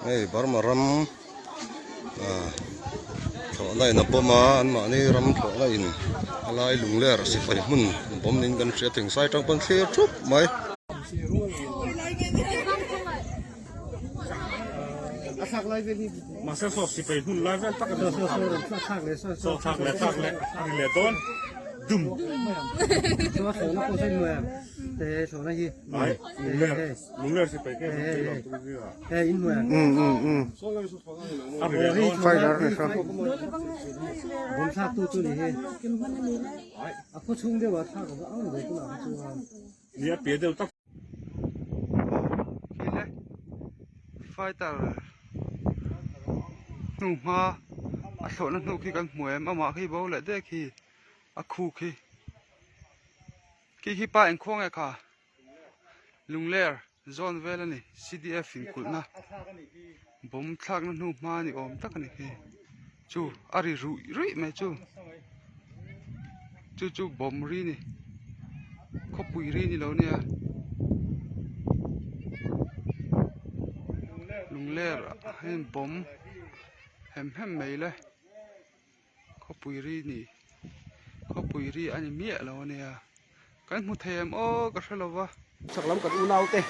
Hei Burma ram ah thlawhna in a bawm a anmahni ram thlawhna in a lai lungler sipai hmun bawm niin kan hria thingsai tang pawn thlir thup mai. Fighter hnuhma a thlawhna hnu khi kan hmu em amah khi bo leh dek hi a khu khi khi khi pa engkhuang nge kha. Lungler zawn vel a ni C_D_F in kulhna bawm thlakna hnu hma ni awm tak a ni khi chu a ri ruih ruih mai chu chu chu bawm ri a ni khawpui ri ni lo nia lungler ah hian bawm hem hem mai le. Khawpui ri ni khawpui ri a ni miah lo a nia kan hmu thei em aw ka hre lo va. Chak lam kan unau te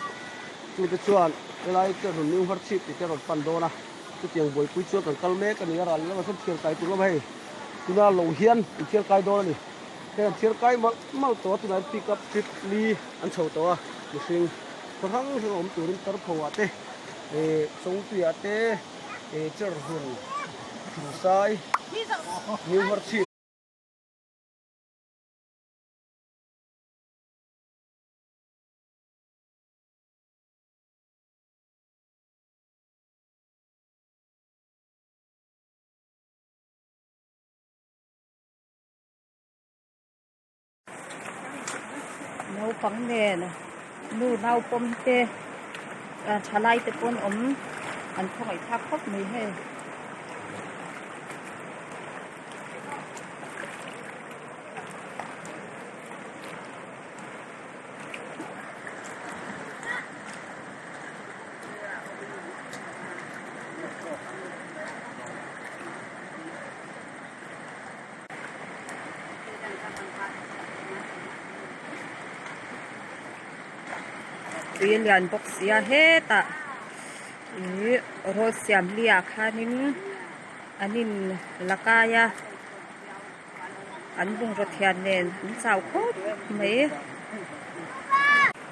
chute chuan helai chuan rawn new har chhip tih te rawn pan dawn a, chutiang buaipui chuan kan kal mek a ni a, ral lamah chuan thiar kai tur lam hei tuna lo hian an thiar kai dawn a ni, hei an thiar kai malh malh tawh a tunah hian pick up trip li an chho tawh a, mihring khaw hrang hrang awm turin tarpho ah te eh chawngtuiah te. He chair hun thingsai new har chhip. Naupang nen nu naupawm te thalai te pawn awm an khawngaih thlak khawp mai hei. Tui a lian bawk sia hetah ih road siam liah khanin an in la kai a an bungraw thian nen an chau khawp mai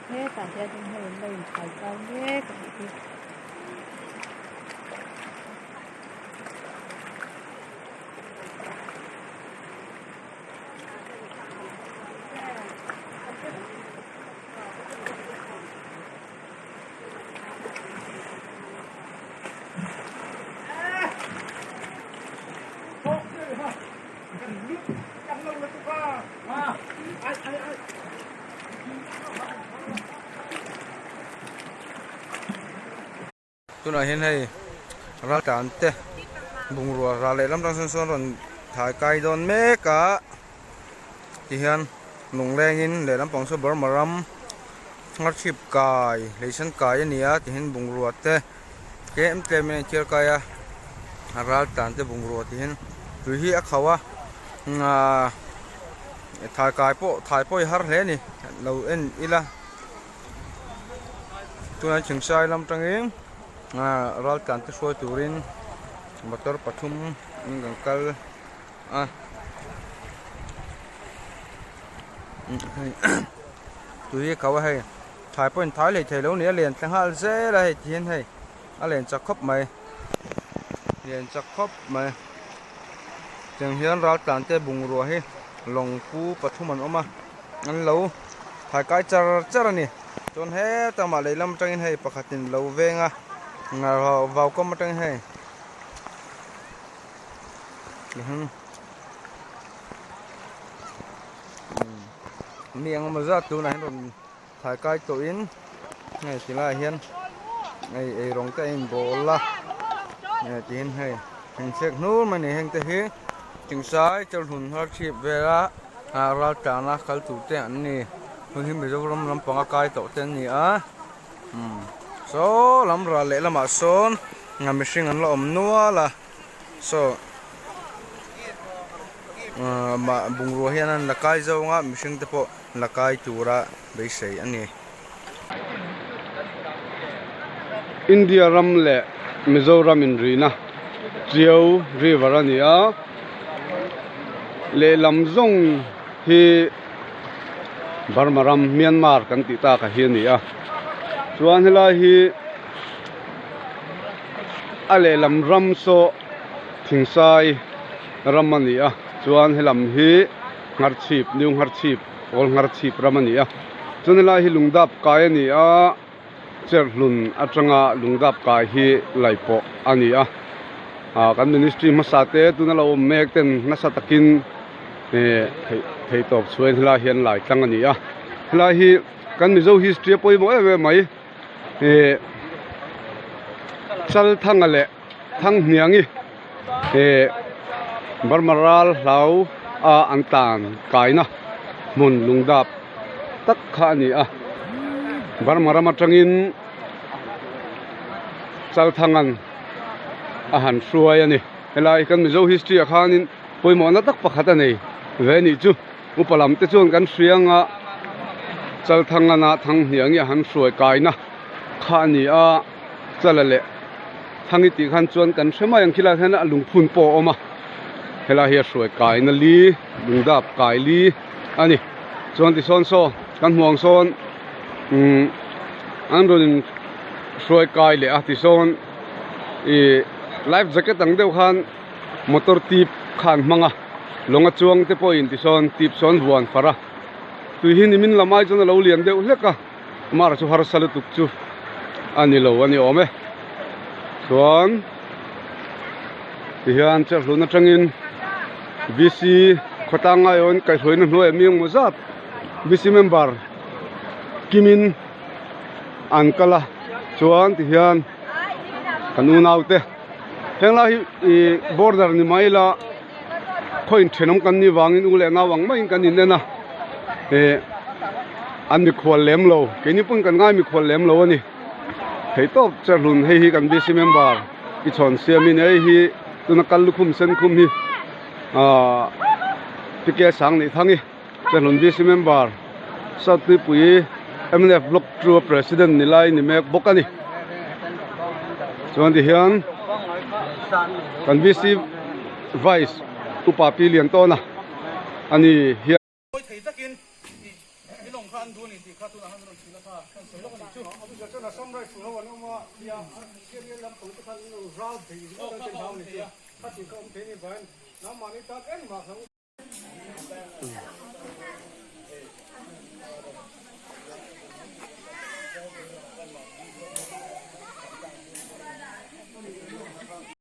hetah hianin hei an lo inthai chau mek a nih hi. Tunah hian hei raltlan te bungrua ral lehlam atang sawn sawn rawn thai kai dawn mek a tihian lunglengin lehlam pang saw Burma ram ngharchhip kai leisan kai a ni a tihian bungrua te tlem tlem in a inthiar kai a raltlan te bungrua tihian tui hi a khauh a ahh thai kai pawh thai pawh i har hle a ni lo en ila. Tunah thingsai lam tangin ah raltlan te hruai turin motor pathum in kan kal a tui a ko a hei thlai pawh in thai leh theilo a ni a len thla nghal zel a hei ti hian hei a len chak khawp mai len chak khawp mai tiang hian raltlan te bungrua hi lawng pu pathum an awm a. An lo thai kai char char a ni. Chuan hetah mah lehlam atangin hei pakhatin lo veng a, vau kawm atangin hei mi eng emaw zat tunah hian rawn thai kai tawhin hei ti laiah hian hei eirawng te a inbawl a hei tiin hei inchhek hnur mai a ni heng te hi thingsai chawlhun harchhip vela. Ah ral tlana kal tur te an ni hun hi Mizoram lampanga kai tawh te an ni a umm saw lam ral leh lamah sawn. Mihring an la awm nual a saw ahh bungrua hian an la kai zawng a mihring te pawh la kai tura beisei a ni. India ram leh Mizoram inrihna Tiau river a ni a lehlam zawng hi Burma ram Myanmar kan tih tak a hi a ni a chuan helai hi. A lehlam ram saw thingsai ram a ni a chuan helam hi ngharchhip new ngharchhip awl ngharchhip ram a ni a chuan helai hi lungdap kai a ni a cherhlun atanga lungdap kai hi laih pawh a ni a ah kan ministry hmasa te tuna lo awm mek ten nasa takin eh theih theihtawp chhuain helai hi an lai tlang a ni a helai hi kan mizo history a pawimawh em em mai. Ih Chalthanga leh Thanghniangi ih Burma ral hlau a an tan kaina hmun lungdap tak kha a ni a Burma ram atangin Chalthangan a han hruai a ni helai kan Mizo history ah khanin pawimawhna tak pakhat a nei ve a nih chu. Upa lam te chuan kan hria anga Chalthangana Thanghniangi a han hruai kaina kha a ni a, Chala leh Thangi tih khan chuan kan hre mai ang khilaiah hian a lungphun pawh a awm a, helai hi a hruai kaina li lungdap kai li a ni. Chuan tisawn saw kan hmuh ang sawn umm an rawn in hruai kai leh a tisawn ih life jacket ang deuh khan motor tip kha an hmang a lawnga chuang te pawhin tisawn tip sawn vuan far a tui hi nimin lam ai chuan a lo lian deuh hlek a mar chu harsa lutuk chu a ni lo a ni awm e chuan tihian cherhlun atangin V_C khawtlang ngaiawn kaihhruaina hnuaiah mi engmaw zat V_C member kimin an kal a chuan tihian kan unaute. Henglai hi ih border ni mai ila khaw inthenawm kan nih vangin u leh nau ang maiin kan in en a ih an mikhual lem lo keini pawn kan ngai mikhual lem lo a ni thei tawp cherhlun hei hi kan B_C member i chhawn siamin hei hi tuna kal lukhum sen khum hi ahh tike sang neih thang i cherhlun B_C member south tuipui mnf block two a president ni lai ni mek bawk a ni chuan ti hian kan VC vice upa pi lian tawn a ani hian.